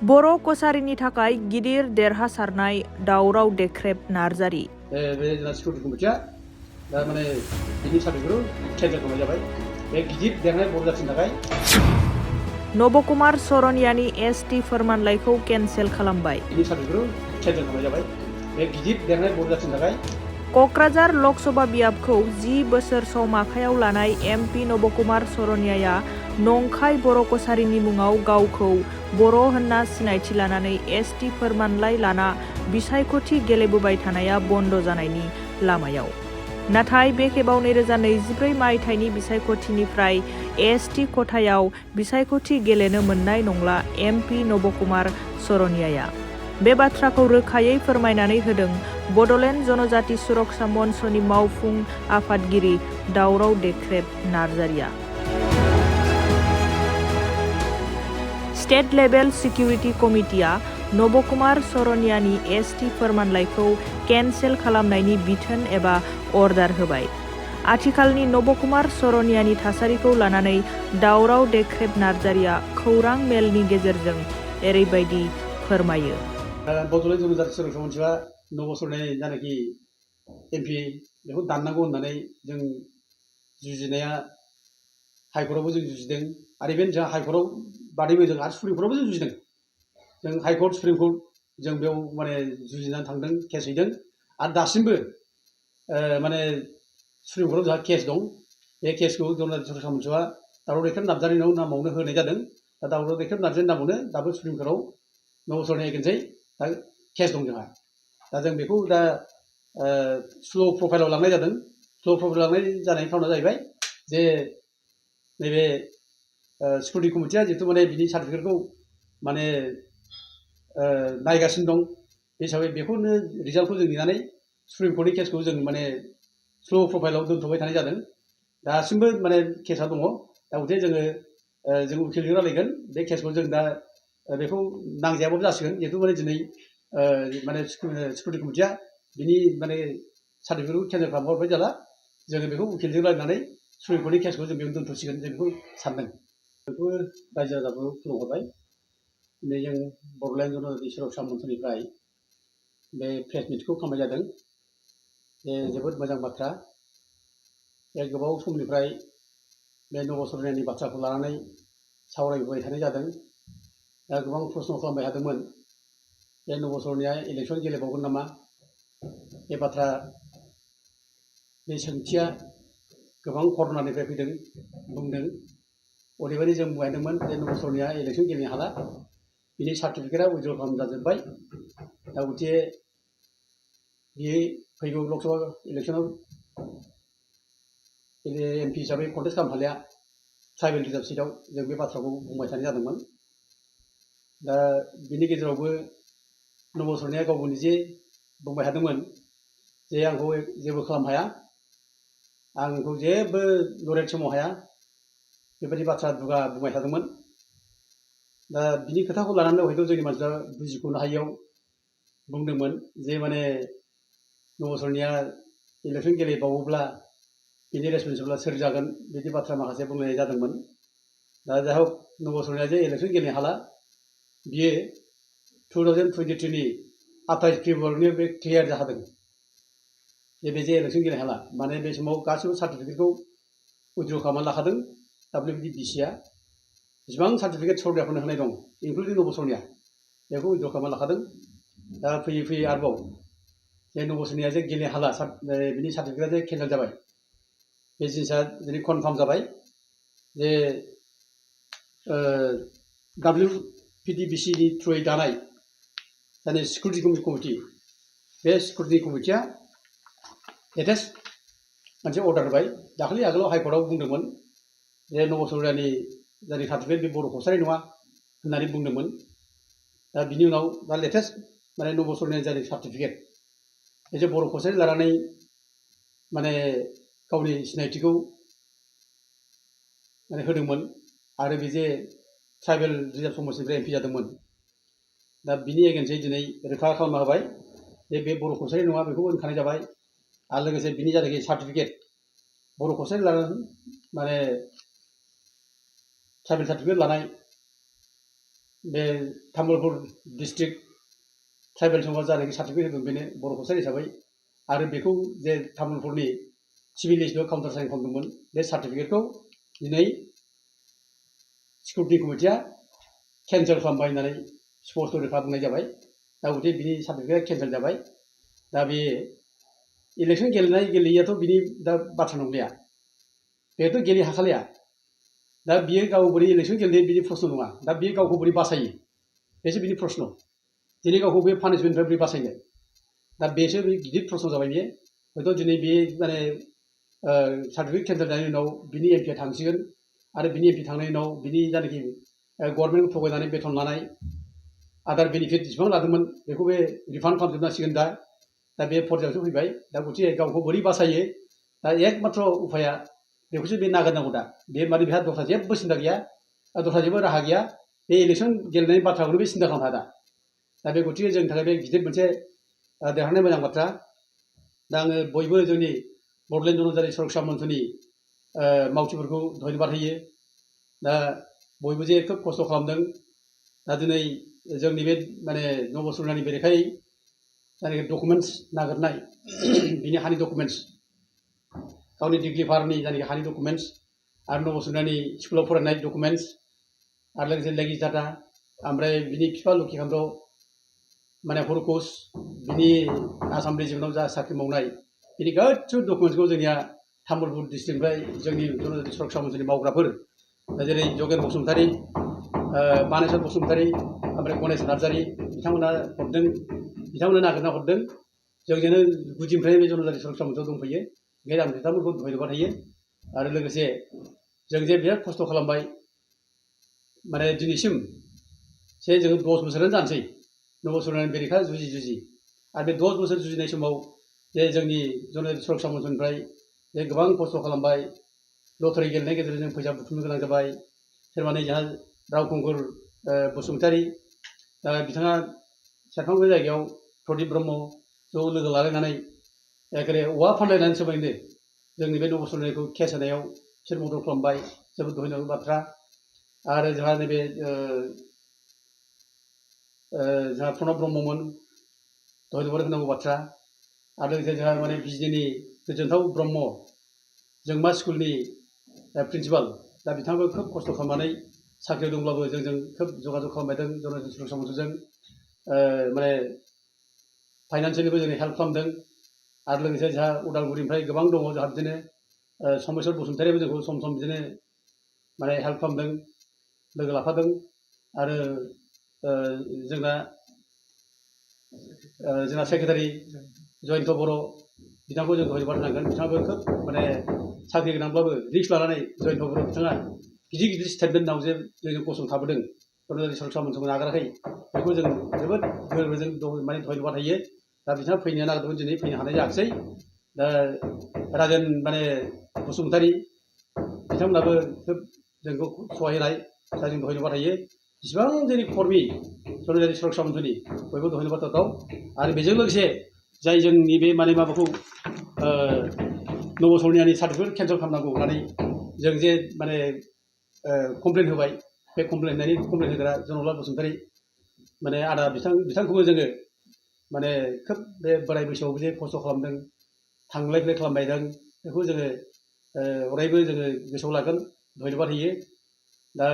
बर' कसारीनि थाखाय गिदिर देरहासारनाय दावराव देख्रेब नार्जारी। बे सिकिउरिटि कमिटिया दा माने बिनि सार्टिफिकेटखौ केन्सेल खालामनाय जाबाय। बे गिदिर देरनाय बर' जाथिनि थाखाय नबकुमार सरनियानि एसटि फोरमानलाइखौ केन्सेल खालामबाय। बिनि सार्टिफिकेटखौ केन्सेल खालामनाय जाबाय। बे गिदिर देरनाय बर' जाथिनि थाखाय क'क्राझार लकसभा बियाबखौ 10 बोसोर सम आखायाव लानाय एमपि नबकुमार सरनियाया नंखाय बर' कसारीनि मुङाव गावखौ बर' होनना सिनायथि लानानै एसटि फोरमानलाइ लाना बिसायख'थि गेलेबोबाय थानाया बन्द जानायनि लामायाव। नाथाय बे खेबाव 2024 मायथाइनि बिसायख'थिनिफ्राय एसटि खथायाव बिसायख'थि गेलेनो मोननाय नंला एमपि नबकुमार सरनियाया। बे बाथ्राखौ रोखायै फोरमायनानै होदों बड'लेण्ड जनजाति सुरक्षा मन्चनि मावफुं आफादगिरि दावराव देख्रेब नार्जारिया। स्टेट लेभेल सिकिउरिटि कमिटिया नबकुमार सरनियानि एसटि फोरमानलाइखौ केन्सेल खालामनायनि बिथोन एबा अर्डार होबाय। आथिखालनि नबकुमार सरनियानि थासारिखौ लानानै दावराव देख्रेब नार्जारिया खौरां मेलनि गेजेरजों एरैबायदि फोरमायो। बड'लेण्ड जनजाति सुरक्षा मन्चआ नबसरनाय जानाखि एमपि बेखौ दाननांगौ होननानै जों जुजिनाया हाइकर्टआवबो जों जुजिदों आरो इभेन जों हाइकर्टआव बादैबो जों आरो सुप्रिम कर्टआवबो जों जुजिदों। जों हाइकर्ट सुप्रिम कर्ट जों बेयाव माने जुजिनानै थांदों, केस हैदों आरो दासिमबो माने सुप्रिम कर्टआव जोंहा केस दं। बे केसखौ जनजाति सुरक्षा मन्चआ दावराव देख्रेब नार्जारिनि नामावनो होनाय जादों। दा दावराव देख्रेब नार्जारिनि नामावनो दाबो सुप्रिम कर्टआव नबसरनाय एगेन्सै दा केस दं जोंहा। दा जों बेखौ दा स्ल' प्रफाइलाव लांनाय जादों। स्ल' प्रफाइल लांनाय जानायनि खारना जाहैबाय जे नैबे सिकिउरिटि कमिटिया जिहेतु माने बिनि सार्टिफिकेटखौ माने नायगासिनो दं। बे हिसाबै बेखौनो रिजाल्टखौ जों नेनानै सुप्रिम कर्टनि केसखौ जों माने स्ल' प्रफाइलाव दोनथ'बाय थानाय जादों। दासिमबो माने केसा दङ। दा गथे जों उकिलजों रायलायगोन। बे केसखौ जों दा बेखौ नांजायाबाबो जासिगोन। जिहेतु माने दिनै माने सिकिउरिटि कमिटिया बिनि माने सार्टिफिकेटखौ केन्सेल खालामहरबाय जेला जोङो बेखौ उकिलजों रायलायनानै सुप्रिम कर्टनि केसखौ जों बेयावनो दोनथ'सिगोन जों बेखौ सानदों। बेखौ रायजो राजाखौ खुलुमहरबाय। दिनै जों बड'लेण्ड जनजाति सुरक्षा मन्चनिफ्राय बे प्रेस मिटखौ खालामनाय जादों। बे जोबोद मोजां बाथ्रा। बे गोबाव समनिफ्राय बे नबसरनायनि बाथ्राखौ लानानै सावरायबोबाय थानाय जादों। दा गोबां प्रश्न खालामबाय थादोंमोन बे नबसरनाया इलेक्सन गेलेबावगोन नामा? बे बाथ्रा बे सोंथिया गोबां कर'नानिफ्राय फैदों बुंदों। ओरैबायदि जों बुंबायदोंमोन जे नबसरनाया इलेक्सन गेलेनो हाला, बिनि सार्टिफिकेटआ उइड्र' खालामजाजोब्बाय। दा गथे बियो फैगौ लकसभा इलेक्सनाव एमपि हिसाबै कन्टेस्ट खालामनो हालिया ट्राइबेल रिजार्भ सिटआव जों बे बाथ्राखौ बुंबाय थानाय जादोंमोन। दा बिनि गेजेरावबो नबसरनाया गावबो निजे बुंबाय थादोंमोन जे आंखौ जेबो खालामनो हाया, आंखौ जेबो लरेट समाव हाया, बेबायदि बाथ्रा दुगा बुंबाय थादोंमोन। दा बिनि खोथाखौ लानानै हयथ' जोंनि मानसिफ्रा बुजिख'नो हायियाव बुंदोंमोन जे माने नबसरनाया इलेक्सन गेलेबावोब्ला बिनि रेसपन्सिबोला सोर जागोन, बिदि बाथ्रा माखासे बुंनाय जादोंमोन। दा जाय हक नबसरनाया जे इलेक्सन गेलेनो हाला बियो 2023नि 28 फेब्रुवारिनि बे क्लियार जाखादों जे इलेक्सन गेलेनो हाला। माने बे समाव गासिबो सार्टिफिकेटखौ उइड्र' खालामनानै लाखादों WBDC-आ। जेसेबां सार्टिफिकेट सरनियाफोरनो होनाय दं इनक्लुडिं नबसरनाया बेखौ उइड्र' खालामनानै लाखादों। दा फैयै फैयै आरोबाव जे नबसरनाया जे गेलेनो हाला बिनि सार्टिफिकेटआ जे केन्सेल जाबाय, बे जिनिसा दिनै कनफार्म जाबाय जे WPDBC-नि थ्रुयै दानाय जाय सिकिउरिटि कमिटि, बे सिकिउरिटि कमिटिया लेटेस्ट मोनसे अर्डार होबाय। दाखालि आगोलाव हाइकर्टआव बुंदोंमोन जे नबसरनानि जायनि सार्टिफिकेट बे बर' कसारि नङा होननानै बुंदोंमोन। दा बिनि उनाव दा लेटेस्ट माने नबसरनानि जायनि सार्टिफिकेट बे जे बर' कसारि लानानै माने गावनि सिनायथिखौ माने होदोंमोन आरो बे जे ट्राइबेल रिजार्भ समाजनिफ्राय एमपि जादोंमोन। दा बिनि एगेन्सै दिनै रोखा खालामना होबाय जे बे बर' कसारि नङा, बेखौबो होनखानाय जाबाय। आरो लोगोसे बिनि जायनाखि सार्टिफिकेट बर' कसारि लानानै माने ट्राइबेल सार्टिफिकेट लानाय बे तामुलपुर डिस्ट्रिक्ट ट्राइबेल संघआ जानाखि सार्टिफिकेट होदों बेनो बर' कसारि हिसाबै आरो बेखौ जे तामुलपुरनि सिभिल लिस्टआव काउन्टार साइन खालामदोंमोन बे सार्टिफिकेटखौ दिनै स्क्रुटिनि कमिटिया केन्सेल खालामबाय होननानै स्पष्ट रोखा बुंनाय जाबाय दा गथे बिनि सार्टिफिकेटआ केन्सेल जाबाय दा बे इलेक्सन गेलेयैयाथ' बिनि दा बाथ्रा नंलिया बेथ' गेले हाखालिया दा बियो गाव बोरै इलेक्सन गेलेनाय बिनि प्रश्न नङा दा बियो गावखौ बोरै बासायो बेसो बिनि प्रश्न दिनै गावखौ बे पानिशमेन्टनिफ्राय बोरै बासायनो दा बेसो गिदिर प्रश्न जाबाय बियो हयथ' दिनै बे माने सार्टिफिकेट केन्सेल जानायनि उनाव बिनि एमपिआ थांसिगोन आरो बिनि एमपि थांनायनि उनाव बिनि जानाखि गभर्नमेन्ट थगायनानै बेथन लानाय आदार बेनिफिट जेसेबां लादोंमोन बेखौ बे रिफान्ड खालामजोबनांसिगोन दा बे पर्यायावसो फैबाय दा गथिखे गावखौ बोरै बासायो दा एकमात्र उफाया बेखौसो बे नागिरनांगौ दा बे माने बेहा दस्रा जेबो सिन्था गैया दस्रा जेबो राहा गैया बे इलेक्सन गेलेनायनि बाथ्राखौनो बे सिन्था खालामनो दा बे गथिखे जोंनि थाखाय बे गिदिर मोनसे देरहानाय मोजां बाथ्रा दा आङो बयबो जोंनि बड'लेण्ड जनजाति सुरक्षा मन्चनि मावथिफोरखौ धन्यबाद होयो दा बयबो जे खोब खस्थ' खालामदों दा दिनै जोंनि बे माने नब सरनानि बेरेखायै जायनाखि डकुमेन्टस नागिरनाय बिनि हानि डकुमेन्टस गावनि डिग्लिफारनि जायनाखि हानि डकुमेन्टस आरो नब सरनानि स्कुलाव फरायनाय डकुमेन्टस आरो लोगोसे लेगिस डाटा ओमफ्राय बिनि बिफा लक्षिकान्त माने हरकुस बिनि आसाम रिजियनाव जा साख्रि मावनाय बिनि गासिबो डकुमेन्टसखौ जोंनिया तामुलपुर डिस्ट्रिक्टनिफ्राय जोंनि जनजाति सुरक्षा मन्चनि मावग्राफोर जेरै जगेन बसुमतारी बानेश्वर बसुमतारी ओमफ्राय गणेश नार्जारी बिथांमोना हरदों बिथांमोना नागिरना हरदों जोंजोंनो गुदिनिफ्रायनो बे जनजाति सुरक्षा मन्चआव दंफैयो बेखायनो आं बिथांमोनखौ धन्यबाद होयो आरो लोगोसे जों जे बिराद खस्थ' खालामबाय माने दिनैसिम से जोङो 10 बोसोरानो जानोसै नब सरनानि बेरेखा जुजि आरो बे 10 बोसोर जुजिनाय समाव जे जोंनि जनजाति सुरक्षा मन्चनिफ्राय जे गोबां खस्थ' खालामबाय लटारि गेलेनायनि गेजेरजों फैसा बुथुमनो गोनां जाबाय सोरबा नै जोंहा रावखुंगुर बसुमतारी बिथाङा सेरफांगुरि जायगायाव प्रदीप ब्रह्म ज' लोगो लालायनानै एखेबारे औवा फानलायनानै सोबायनो जोंनि बे नब सरनानिखौ केस होनायाव बिसोर मदद खालामबाय जोबोद धन्यबाद बाथ्रा आरो जोंहा नैबे जोंहा प्रणब ब्रह्ममोन धन्यबाद होनांगौ बाथ्रा आरो लोगोसे जोंहा माने बिजनीनि गोजोनथाव ब्रह्म जोंमा स्कुलनि प्रिन्सिपाल दा बिथाङाबो खोब खस्थ' खालामनानै साख्रियाव दंब्लाबो जोंजों खोब जगाजग खालामबायदों जनजाति सुरक्षा मन्चजों माने फाइनान्सियेलिबो जोंनो हेल्प खालामदों आरो लोगोसे जोंहा उदालगुरिनिफ्राय गोबां दङ जोंहा बिदिनो समेस्वर बसुमतारीयाबो जोंखौ सम सम बिदिनो माने हेल्प खालामदों लोगो लाफादों आरो जोंना सेक्रेटारि जयन्त बर' बिथांखौ जों धन्यबाद होनांगोन बिथाङाबो खोब माने साख्रि गोनांब्लाबो रिस्क लानानै जयन्त बर' बिथाङा गिदिर स्टेटमेन्ट नाव जे जों गसंथाबोदों जनजाति सुरक्षा मन्चखौ नागाराखै बेखौ जों जोबोद गोरबोजों माने धन्यबाद होयो दा बिथाङा फैनो नागिरदोंमोन दिनै फैनो हानाय जायाखिसै दा राजेन माने बसुमतारी बिथांमोनाबो खोब जोंखौ सहाय होनाय दा जों धन्यबाद होयो जेसेबां जोंनि कर्मि जनजाति सुरक्षा मन्चनि बयबो धन्यबाद होथाव आरो बेजों लोगोसे जाय जोंनि बे माने माबाखौ नब सरनानि सार्टिफिकेट केन्सेल खालामनांगौ होननानै जों जे माने कमप्लेन होबाय बे कमप्लेन होग्रा जनकलाल बसुमतारी माने आदा बिथांखौबो जोङो माने खोब बे बोराय बैसोआवबो जे खस्थ' खालामदों थांलाय फैलाय खालामबायदों बेखौ जोङो अरायबो जोङो गोसोआव लागोन धन्यबाद होयो दा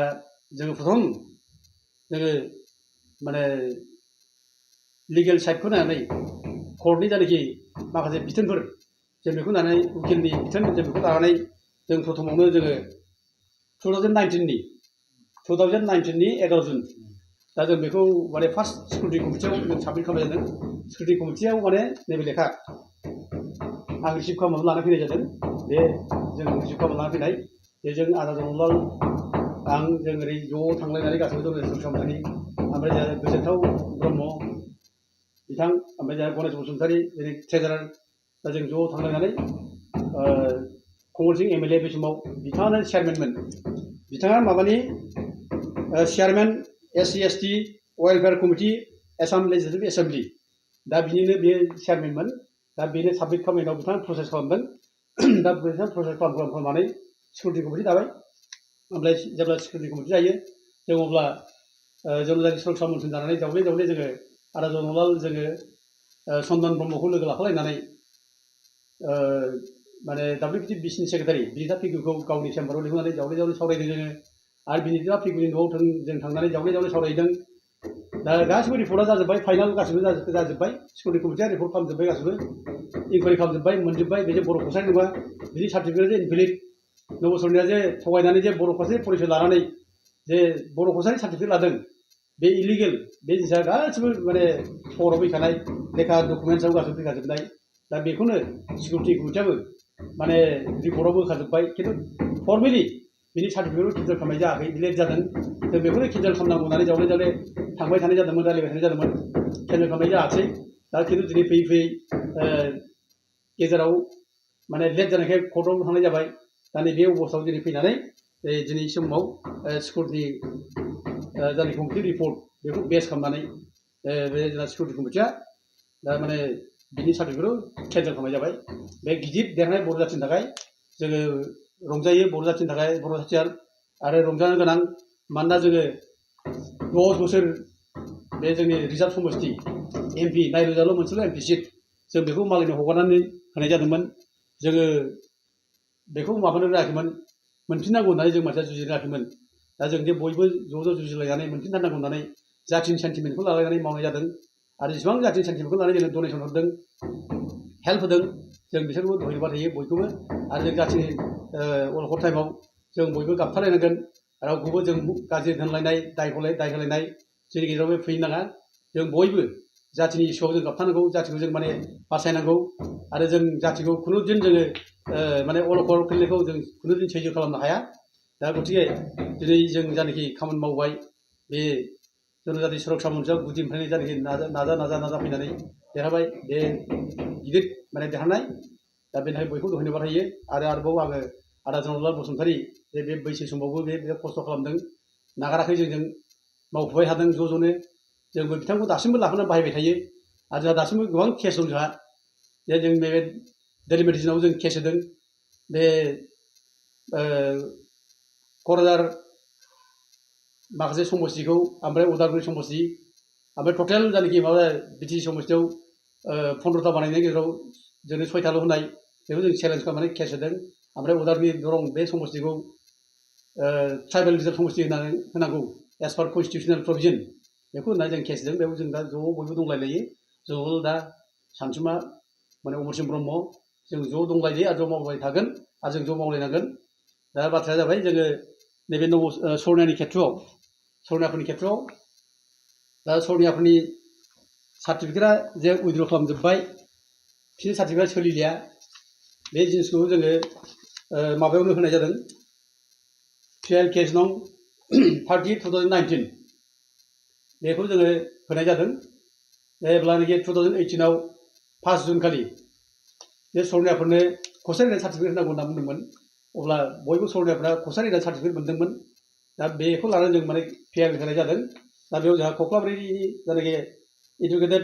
जोङो प्रथम जोङो माने लिगेल साइडखौ नायनानै कर्टनि जायनाखि माखासे बिथोनफोर जों बेखौ नायनानै उकिलनि बिथोन जों बेखौ लानानै जों प्रथमावनो जोङो 2019 नि 11 जुन दा जों बेखौ माने फार्स्ट स्क्रुटिनि कमिटियाव जों साबमिट खालामनाय जादों स्क्रुटिनि कमिटियाव माने नैबे लेखा आं रिसिभ खालामनानै लाना फैनाय जादों बे जों रिसिभ खालामनानै लाना फैनाय बेजों आदा जनकलाल आं जों ओरै ज' थांलायनानै गासैबो जनजाति सुरक्षा मन्चनि ओमफ्राय जोंहा गोजोनथाव ब्रह्म बिथां ओमफ्राय जोंहा गणेश बसुमतारी जेरै ट्रेजारार दा जों ज' थांलायनानै कमल सिंह एमएलए बे समाव बिथाङानो चेयारमेनमोन बिथाङा माबानि chairman SC ST welfare committee Assam legislative assembly दा बिनिनो बे चेयारमेनमोन दा बेनो साबमिट खालामनायनि उनाव बिथाङा प्रसेस खालामदों दा बिथाङा प्रसेस खालामनानै स्क्रुटिनि कमिटि दाबाय ओमफ्राय जेब्ला स्क्रुटिनि कमिटि जायो जों अब्ला जनजाति सुरक्षा मन्थ्रि जानानै जावले जावले जोङो आदा जनरलाल जोङो सन्दन ब्रह्मखौ लोगो लाफालायनानै माने WPT बिसिनि सेक्रेटारि बिनिता पिकुखौ गावनि चेम्बाराव लिंहरनानै जावले जावले सावरायदों जोङो आरो बिनिता पिकुनि न'आव जों थांनानै जावले जावले सावरायदों दा गासिबो रिपर्टआ जाजोब्बाय फाइनाल गासिबो जाजोब्बाय सिकिउरिटि कमिटिया रिपर्ट खालामजोब्बाय गासिबो इनकुवारि खालामजोब्बाय मोनजोब्बाय बे जे बर' कसारि नङा बिनि सार्टिफिकेट जे इनभेलिड नब सरनिया जे थगायनानै जे बर' कसारि परिचय लानानै जे बर' कसारि सार्टिफिकेट लादों बे इलिगेल बे जिनिसा गासिबो माने खबराव फैखानाय लेखा डकुमेन्टसआव गासिबो फैखाजोबनाय दा बेखौनो सिकिउरिटि कमिटियाबो माने रिपर्टआव होखाजोब्बाय खिन्थु फर्मेलि बिनि सार्टिफिकेटखौ केन्सेल खालामनाय जायाखै डिलेट जादों जों बेखौनो केन्सेल खालामनांगौ होननानै जावले जावले थांबाय थानाय जादोंमोन रायलायबाय थानाय जादोंमोन केन्सेल खालामनाय जायासै दा खिन्थु दिनै फैयै फैयै गेजेराव माने लेट जानायखाय कर्टआव थांनाय जाबाय दा नैबे अबस्थायाव दिनै फैनानै दिनै समाव सिकिउरिटि जायनि कमिटि रिपर्ट बेखौ बेस खालामनानै बे सिकिउरिटि कमिटिया दा माने बिनि सार्टिफिकेटखौ केन्सेल खालामनाय जाबाय बे गिदिर देरनाय बर' जाथिनि थाखाय जोङो रंजायो बर' जाथिनि थाखाय बर' जाथिया आरो रंजानो गोनां मानोना जोङो 10 बोसोर बे जोंनि रिजार्भ समस्ति MP नायरोजाल' मोनसेल' MP सिट जों बेखौ मालायनो हगारनानै होनाय जादोंमोन जोङो बेखौ माबानो रोङाखैमोन मोनफिननांगौ होननानै जों मानसिया जुजिनो रोङाखैमोन दा जों जे बयबो ज' ज' जुजिलायनानै मोनफिनथारनांगौ होननानै जाथिनि सेन्टिमेन्टखौ लालायनानै मावनाय जादों आरो जेसेबां जाथिनि सेन्टिमेन्टखौ लानानै जोङो डनेसन हरदों हेल्प होदों जों बिसोरखौ धन्यबाद होयो बयखौबो आरो जों जाथिनि अलखद टाइमाव जों बयबो गाबथालायनांगोन रावखौबो जों गाज्रि दोनलायनाय दाय होलायनाय जोंनि गेजेराव बे फैनो नाङा जों बयबो जातिनि इस्युआव जों गाबथानांगौ जातिखौ जों माने बासायनांगौ आरो जों जातिखौ खुनुदिन जोङो माने अलखद खालामनायखौ जों खुनुदिन सैज्य खालामनो हाया दा गतिके दिनै जों जानाखि खामानि मावबाय बे जनजाति सुरक्षा मन्थ्रिया गुदिनिफ्रायनो जानाखि नाजा फैनानै देरहाबाय बे गिदिर माने देरहानाय दा बेनि थाखाय बयखौबो धन्यबाद होयो आरो आरोबाव आङो आदा जनरलाल बसुमतारी जे बे बैसो समावबो बे खस्थ' खालामदों नागाराखै जोंजों मावफुबाय थादों ज' ज'नो जोंबो बिथांखौ दासिमबो लाफानानै बाहायबाय थायो आरो जोंहा दासिमबो गोबां केस दं जोंहा जे जों बे डेलिमिटेसनाव जों केस होदों बे क'क्राझार माखासे समस्तिखौ ओमफ्राय उदालगुरि समस्ति ओमफ्राय टटेल जानाखि माबा बिटि समस्तियाव 15टा बानायनायनि गेजेराव जोंनो 6टाल' होनाय बेखौ जों चेलेन्ज खालामनानै केस होदों ओमफ्राय उदालगुरि दरं बे समस्तिखौ ट्राइबेल रिजार्भ समस्ति होनांगौ एस पार कनस्टिटिउसनेल प्रभिजन बेखौ होननानै जों केस होदों बेयाव जों दा ज' बयबो दंलायलायो ज' दा सानसुमा माने अमरसिं ब्रह्म जों ज' दंलायो आरो ज' मावबाय थागोन आरो जों ज' मावलायनांगोन दा बाथ्राया जाबाय जोङो नैबे सरनियानि खेथ्रआव सरनियाफोरनि खेथ्रआव दा सरनियाफोरनि सार्टिफिकेटआ जे उइद्र' खालामजोब्बाय बिसोरनि सार्टिफिकेटआ सोलिलिया बे जिनिसखौ जोङो माबायावनो होनाय जादों PIL केस नं 30/2019 बेखौ जोङो होनाय जादों जेब्लानाखि 2018आव 5 जुन खालि बे सरनियाफोरनो कसारि रायनाय सार्टिफिकेट होनांगौ होनना बुंदोंमोन अब्ला बयबो सरनियाफोरा कसारि रायनाय सार्टिफिकेट मोनदोंमोन दा बेखौ लानानै जों माने PIL होनाय जादों दा बेयाव जोंहा कख्लाबारिनि जायनाखि इडुकेटेड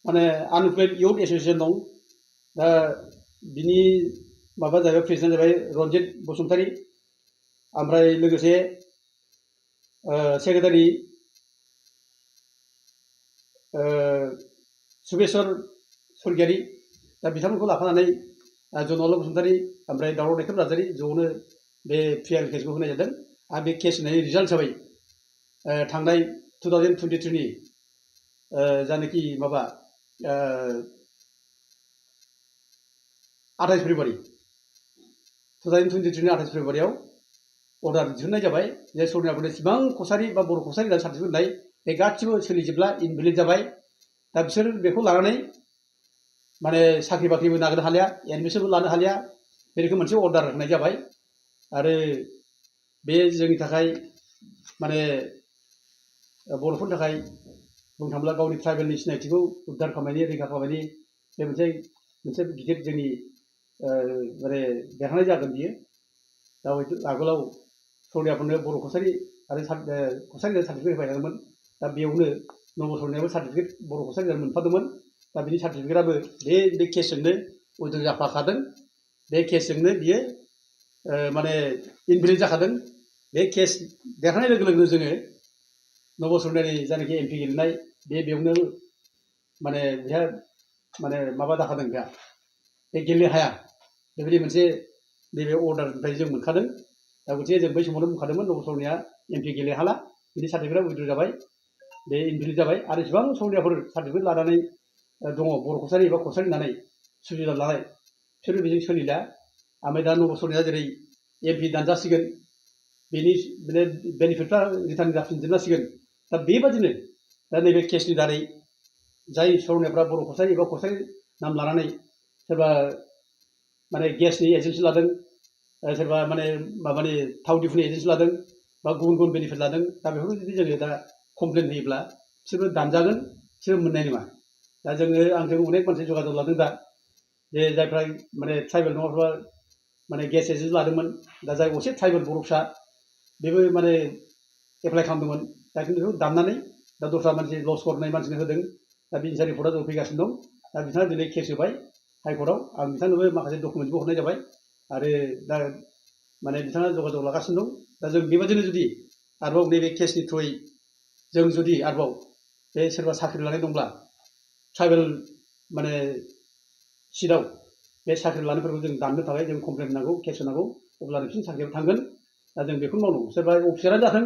माने आनइमप्लयड इयुथ एस'सियेसन दं दा बिनि माबा जाहैबाय प्रेसिडेन्ट जाबाय रन्जित बसुमतारी ओमफ्राय लोगोसे सेक्रेटारि सुबेस्वर सरगियारि दा बिथांमोनखौ लाफानानै जनरलाल बसुमतारी ओमफ्राय दावराव दैखोम नार्जारी ज'नो बे PIL केसखौ होनाय जादों आरो बे केस होनायनि रिजाल्ट हिसाबै थांनाय 2023नि जानाखि माबा 28 फेब्रुवारि 2023नि 28 फेब्रुवारियाव अर्डार दिहुननाय जाबाय जे सरनियाफोरनो जेसेबां कसारि बा बर' कसारि रायनाय सार्टिफिकेट होनाय बे गासिबो सोलिजोबला इनभेलिड जाबाय दा बिसोर बेखौ लानानै माने साख्रि बाख्रिबो नागिरनो हालिया एडमिसनबो लानो हालिया बे रोखोम मोनसे अर्डार होनाय जाबाय आरो बे जोंनि थाखाय माने बर'फोरनि थाखाय बुंनो थाङोब्ला गावनि ट्राइबेलनि सिनायथिखौ उद्धार खालामनायनि रैखा खालामनायनि बे मोनसे गिदिर जोंनि माने देरहानाय जागोन बियो दा आगोलाव सरनियाफोरनो बर' कसारि आरो कसारि सार्टिफिकेट होबाय थादोंमोन दा बेयावनो नब सरनियाबो सार्टिफिकेट बर' कसारि मोनफादोंमोन दा बिनि सार्टिफिकेटआबो बे केसजोंनो उइद्र' जाफाखादों बे केसजोंनो बियो माने इनभेलिड जाखादों बे केस देरहानाय लोगो लोगोनो जोङो नब सरनायानि जायनाखि एमपि गेलेनाय बेयावनो माने बेहा माने माबा जाखादों बेहा बे गेलेनो हाया बेबायदि मोनसे नैबे अर्डारनिफ्राय जों मोनखादों दा गतिके जों बै समावनो बुंखादोंमोन नब सरनाया एमपि गेलेहाला बिनि सार्टिफिकेटआ उइथड्र जाबाय बे इनभेलिड जाबाय आरो जेसेबां सरनायाफोर सार्टिफिकेट लानानै दङ बर' कसारि एबा कसारि होननानै सुबिदा लानाय बिसोरो बेजों सोलिला ओमफ्राय दा नब सरनाया जेरै एमपि दानजासिगोन बेनि बेनिफिटफ्रा रिटार्न जाफिनजोबनांसिगोन दा बेबादिनो दा नैबे केसनि दारै जाय सरनायफ्रा बर' कसारि एबा कसारि नाम लानानै सोरबा माने गेसनि एजेन्सि लादों सोरबा माने माबानि थाव दिफुनि एजेन्सि लादों बा गुबुन गुबुन बेनिफिट लादों दा बेफोरखौ जुदि जोङो दा कमप्लेन होयोब्ला बिसोरबो दानजागोन बिसोर मोननाय नङा दा जोङो आंजों अनेक मानसि जगाजग लादों दा जे जायफ्रा माने ट्राइबेल नङाब्ला माने गेस एजेन्सि लादोंमोन दा जाय असे ट्राइबेल बर' फिसा बेबो माने एप्लाइ खालामदोंमोन दा खिन्थु बेखौ दाननानै दा दस्रा मानसि लस करनाय मानसिनो होदों दा बिनि सायाव रिपर्टआ जों फैगासिनो दं दा बिथाङा दिनै केस होबाय हाइकर्टआव आं बिथांनोबो माखासे डकुमेन्टबो हरनाय जाबाय आरो दा माने बिथाङा जगाजग लागासिनो दं दा जों बेबादिनो जुदि आरोबाव नैबे केसनि थ्रुयै जों जुदि आरोबाव बे सोरबा साख्रि लानाय दंब्ला ट्राइबेल माने सिटआव बे साख्रि लानायफोरखौ जों दाननो थाखाय जों कमप्लेन होनांगौ केस होनांगौ अब्ला बिसोरनि साख्रियाव थांगोन दा जों बेखौनो मावनांगौ सोरबा अफिसारानो जाथों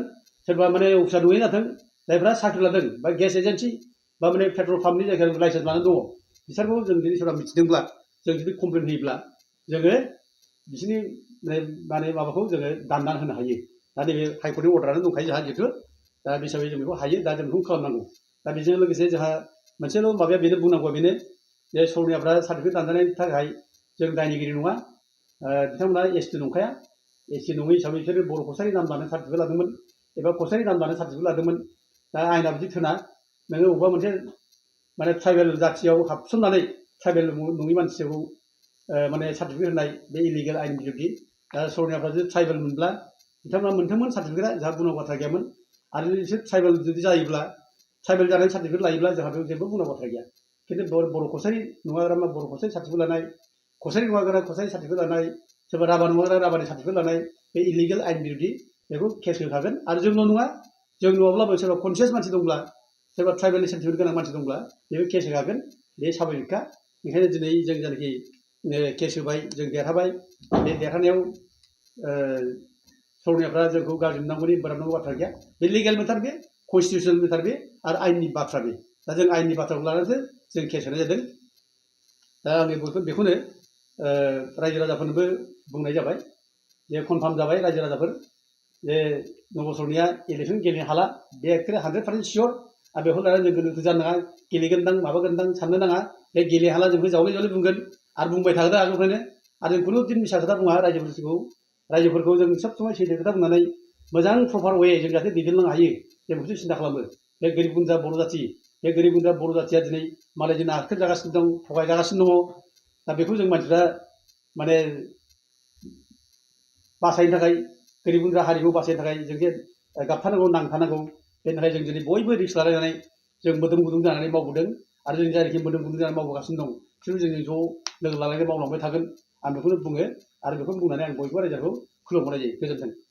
सोरबा माने अफिसार नङै जाथों जायफ्रा साख्रि लादों बा गेस एजेन्सि बा माने पेट्रल पाम्पनि जायगायाव लाइसेन्स लानानै दङ बिसोरखौ जों जुदि सोरबा मिथिदोंब्ला जों जुदि कमप्लेन होयोब्ला जोङो बिसोरनि माने माबाखौ जोङो दाननानै होनो हायो दा नैबे हाइकर्टनि अर्डारानो दंखायो जोंहा जिहेतु दा बे हिसाबै जों बेखौ हायो दा जों बेखौ खालामनांगौ दा बेजों लोगोसे जोंहा मोनसेल' माबाया बेनो बुंनांगौआ बेनो जे सरनियाफ्रा सार्टिफिकेट दानजानायनि थाखाय जों दायनिगिरि नङा बिथांमोना एसटि नंखाया एसटि नङै हिसाबै बिसोरो बर' कसारि नाम लानो सार्टिफिकेट लादोंमोन एबा कसारि नाम लानो सार्टिफिकेट लादोंमोन दा आयेना बिदि थोना नोङो बबेबा मोनसे माने ट्राइबेल जाथियाव हाबसननानै ट्राइबेल नङि मानसिखौ माने सार्टिफिकेट होनाय बे इलिगेल आयेन बिरुद्धि दा सरनियाफ्रा जुदि ट्राइबेल मोनब्ला बिथांमोना मोनथोंमोन सार्टिफिकेटआ जोंहा बुंनांगौ बाथ्रा गैयामोन आरो जुदि बिसोर ट्राइबेल जुदि जायोब्ला ट्राइबेल जानायनि सार्टिफिकेट लायोब्ला जोंहा बेयाव जेबो बुंनांगौ बाथ्रा गैया खिन्थु बर' कसारि नङाग्रा बर' कसारि सार्टिफिकेट लानाय कसारि नङाग्रा कसारि सार्टिफिकेट लानाय सोरबा राभा नङाग्रा राभानि सार्टिफिकेट लानाय बे इलिगेल आयेन बिरुद्धि बेखौ केस होखागोन आरो जोंल' नङा जों नङाब्लाबो सोरबा कनसियास मानसि दंब्ला सोरबा ट्राइबेलनि सार्टिफिकेट गोनां मानसि दंब्ला बेबो केस होखागोन बे साभाबिकखा ओंखायनो दिनै जों जायनाखि केस होबाय जों देरहाबाय बे देरहानायाव सरनियाफ्रा जोंखौ गाज्रि मोननांगौनि बोराबनांगौ बाथ्रा गैया बे लिगेल मेटार बे कनस्टिटिउसनेल मेटार बे आरो आयेननि बाथ्रा बे दा जों आयेननि बाथ्राखौ लानानैसो जों केस होनाय जादों दा आंनि बेखौनो रायजो राजाफोरनोबो बुंनाय जाबाय जे कनफार्म जाबाय रायजो राजाफोर जे नब सरनिया इलेक्सन गेलेनो हाला बे एखेबारे 100% सियर आरो बेखौ लानानै जों गोनो जानो नाङा गेलेगोनदां माबागोनदां साननो नाङा बे गेलेनो हाला जोंखौ जावले जावले बुंगोन आरो बुंबाय थागोन आगोलनिफ्रायनो आरो जों खुनु दिन मिसा खोथा बुङा रायजोफोरखौ जों सब समाय सैथो खोथा बुंनानै मोजां प्रपार वे जों जाहाथे दैदेनलांनो हायो जों बेखौसो सिन्था खालामो बे गोरिब गुन्द्रा बर' जाथि बे गोरिब गुन्द्रा बर' जाथिया दिनै मालायजों नाख्रेब जागासिनो दं थगायजागासिनो दङ दा बेखौ जों मानसिफ्रा माने बासायनो थाखाय गोरिब गुन्द्रा हारिखौ बासायनो थाखाय जों जे गाबथानांगौ नांथानांगौ बेनि थाखाय जों दिनै बयबो रिस्क लालायनानै जों मोदोम गुदुं जानानै मावबोदों आरो जों जायनाखि मोदोम गुदुं जानानै मावबोगासिनो दं बिसोरबो जों ज' लोगो लालायनानै मावलांबाय थागोन आं बेखौनो बुङो आरो बेखौनो बुंनानै आं बयबो रायजोखौ खुलुमहरनाय जायो गोजोन्थों।